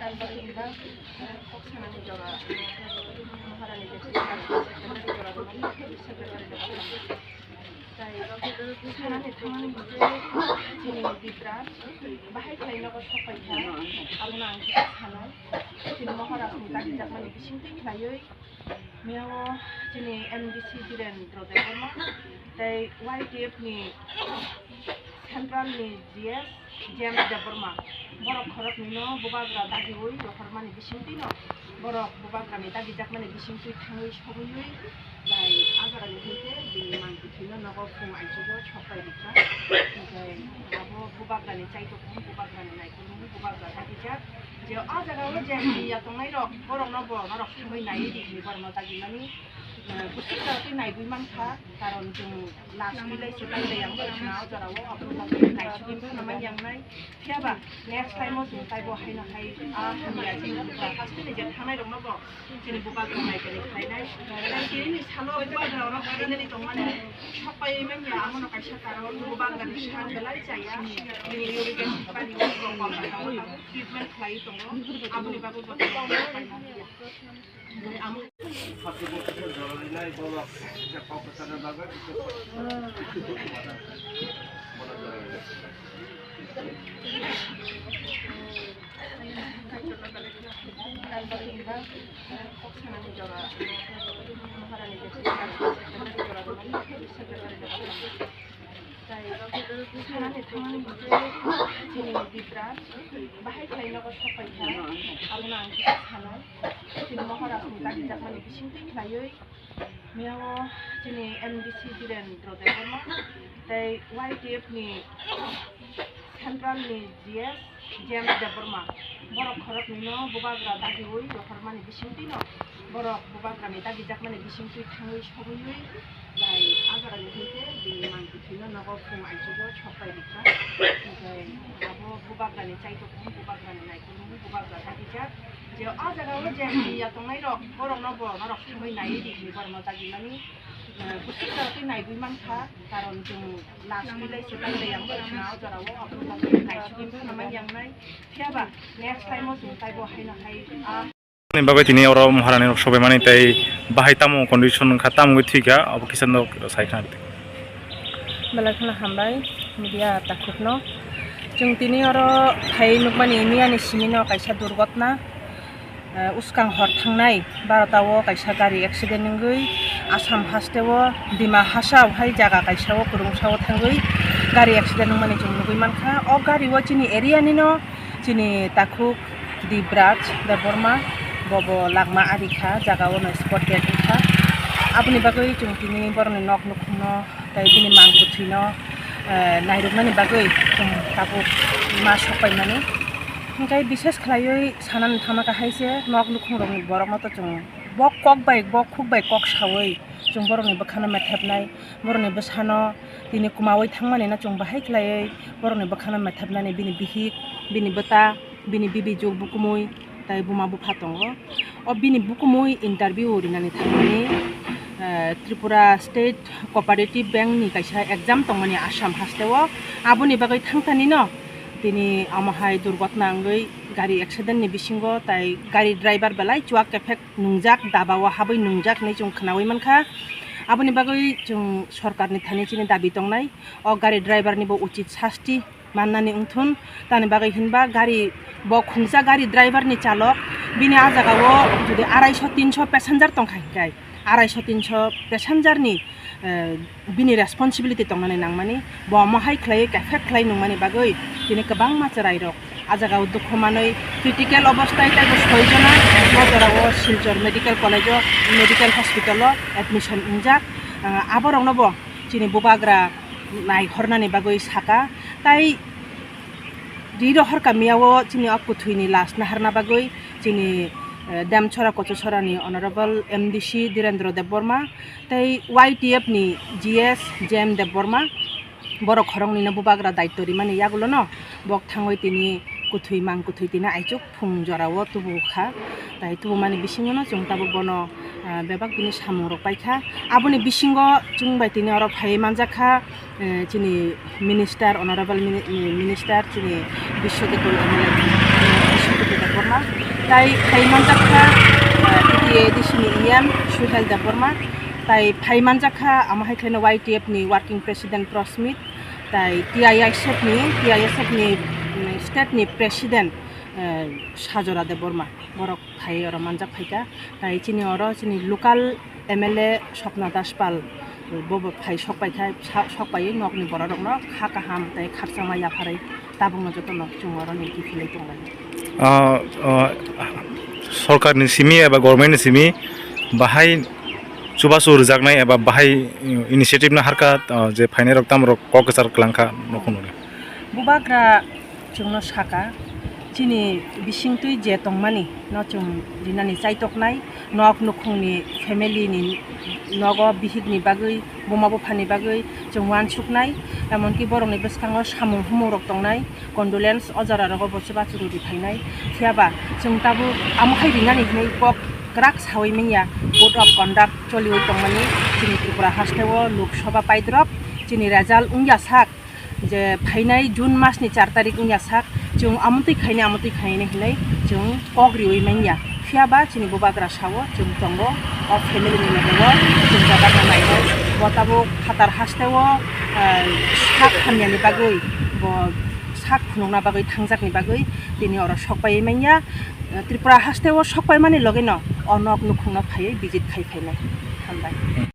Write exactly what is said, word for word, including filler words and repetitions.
Kok sanani jora, Maharani je secretary jora, secretary jora, secretary jora. Tai sanani thangmani je chini Dibra bahai khlai nogo sok paikha, abono ang kisa sanai. Chini Maharani dagijakmani bisingtwi khlaiwi Miyao chini M D C Birendra Debbarma tei Y T F ni central ni G S James Debbarma, borok khoroknwino bubagra dagiwi rohormani bisingtwino borok bubagrani dagijakmani bisingtwi thangwi sogwiwi tai agarani hwnkhe bini mangtwi thwino nogo phung aichugo sok pai rikha. Hwnkhe abo bubagrani chaitok bubagrani naikolwi bubagra dagijak. Je o jaga o je hamya tongnai rok, borok no bo norok thangwi naiwi di hinwi borok no dagimani, eh, bwswk jora twi naigwi mankha, karon chwng last ni lai se pai lai yang borok no o jora o, aboni bagwi naisugwi phano man yang nai. Phiya ba next time o chwng taibo haino hai a hamya je first ni je thangnai rok no bo chini bubagra nai khe khlainai. Tai tini ni salo bubagra rok finally tongmani sok pai manya, amo no kaisa karon bubagra ni san belai chaya. Bini uric acid pani o treatment khlai tongo. Aboni bagwi bo amo Bahai khlai nogo sok paikha, abono ang kisa sanai. Chini Maharani dagijakmani bisingtwi khlaiwi Miyao chini M D C Birendra Debbarma tei Y T F ni central ni G S James Debbarma, borok khoroknwino bubagra dagiwi rohormani bisingtwino borok bubagrani dagijakmani bisingtwi thangwi sogwiwi tai agarani hwnkhe bini mangtwi thwino nogo phung aichugo sok pai rikha. Hwnkhe abo bubagrani chaitok bubagrani naikolwi bubagra dagijak. Je o jaga o je hamya tongnai rok, borok no bo norok thangwi naiwi di hinwi borok no dagimani, eh, bwswk jora twi naigwi mankha, karon chwng last ni lai se pai lai yang borok no o jora o, aboni bagwi naisugwi phano man yang nai. Phiya ba next time o chwng taibo haino hai a. Ni bagwi tini oro Maharani rok sobai mani tei bahai tamo condition wngkha, tamo wngwi thwikha, abo kisa no sai khna. Belai kheno hambai media takhukno. Chwng tini oro phai nukmani miyani simino kaisa durgotna, eh, uskang hor thangnai barota o kaisa gari accident wngwi Assam haste o Dima Hasao hai jaga kaisa o kwrwngsa o thangwi gari accident wngmani chwng nugwi mankha. O gari o chini area nino, chini takhuk Dibraj Debbarma, bobo langma ari kha, jaga o no spot dead wngkha. Aboni bagwi chwng tini borokni nok nukhungno tei bini mang bwthwino, eh, nairwknani bagwi chwng tabuk ma sok paimani. Hwnkhe bises khlaiwi sanani thangma kahai se nok nukhungrokni borokno to chwng bo kok bai, bo khuk bai kok saui chwng borokni bwkhano methepnai, borokni bwsano tini kwmaui thangmani no chwng bahai khlaiwi borokni bwkhano methepnani bini bihik, bini bwta, bini bibi juk bukumui tei buma bupha tongo. O bini bukumui interview rinani thangmani, eh, Tripura State Cooperative Bank ni kaisa exam tongmani Assam haste o. Aboni bagwi thangtani no tini omo hai durgotna wngwi gari accident ni bisingo tai gari driver belai chuak kephek nungjak, daba o habwi nungjak hinwi chwng khnaui mankha. Aboni bagwi chwng sorkarni thani chini dabi tongnai, o gari driver ni bo uchit sasti mannani wngthun. Tamni bagwi hinba gari bo khungsa gari driver ni chalok, bini a jaga o jodi arai so tin so passenger tongkha hinkhe, arai so tin so passenger ni, eh, bini responsibility tongnani nangmani, bo omo hai khlaiwi kaifek khlai nungmani bagwi tini kwbangma chwrairok a jaga o dukhu manwi critical obostai tei bo soi jona bo jora o Silchar Medical College o, Medical Hospital o admission wngjak. Ah, aborokno bo chini bubagra naihornani bagwi saka, tai ri rohor kamiyao chini o kwthwini lash naharna bagwi chini, eh, Demchora Kochusorani Honorable M D C Dhirendra Debbarma tei Y T F ni G S J M Debbarma, borok khoroknwino bubagra daityo rimani yagulono bok thangwi tini kwthwi mang kwthwi tini aichuk phung jorao tubu kha. Tai tubumani bisingono chwng tabuk bono, ah, bebak bini samung rok paikha. Aboni bisingo chwng bai tini oro phaiwi manjakha, eh, chini minister, honorable mini-, minister, chini Biswadipur M L A, Debbarma, tai phai manjak kha, eh, T T A D C ni E M Suhel Debbarma, tai phai manjak kha amo hai khlaino Y T F ni working president Prosmit, tai T I S F ni, T I S F ni, mm, state ni president, eh, Sajora Debbarma, borok phai oro manjak phaikha, tai chini oro chini local M L A Swapna Das Pal, bobo phai sok paikha, sa-, sok paiwi nokni bororokno kha kaham tei khakchangma yapharwi tabukno jotono chwng oroni kiphilwi tonglai. Ah, ah, sorkarni simi eba government ni simi bahai chubachu rwjaknai eba bahai initiative no harkha, ah, je phainairok tamorok kok kwchar kwlangkha nokho nukni. Bubagra chwngno saka, chini bisingtwi je tongmani no chwng rinani chaitoknai, nok nukhungni family ni nogo bihikni bagwi, buma buphani bagwi chwng uansuknai, emonki borokni bwskango samung humung rok tongnai, condolence o jora rogo bo chubachu rwdi phainai. Phiyaba chwng tabuk amo hai rinani hinwi kok kwrak sawi manya, code of conduct choliwi tongmani chini Tripura hasteo Lok Sabha paidrop chini result wngya sak, je phainai June masni char tarik wngya sak, chwng amotwi khainai, amotwi khainai hinwi chwng kok riwi manya. Phiyaba chini bubagra sao chwng tongo, o family ni loge o chwng jaga no nainai. Bo tabuk phatar hasteo, eh, sak hamyani bagwi, bo sak phunukna bagwi thangjakni bagwi tini oro sok paiwi manya. Tripura hasteo sok paimani loge no o nok nukhungno phaiwi visit khai phainai. Hambai.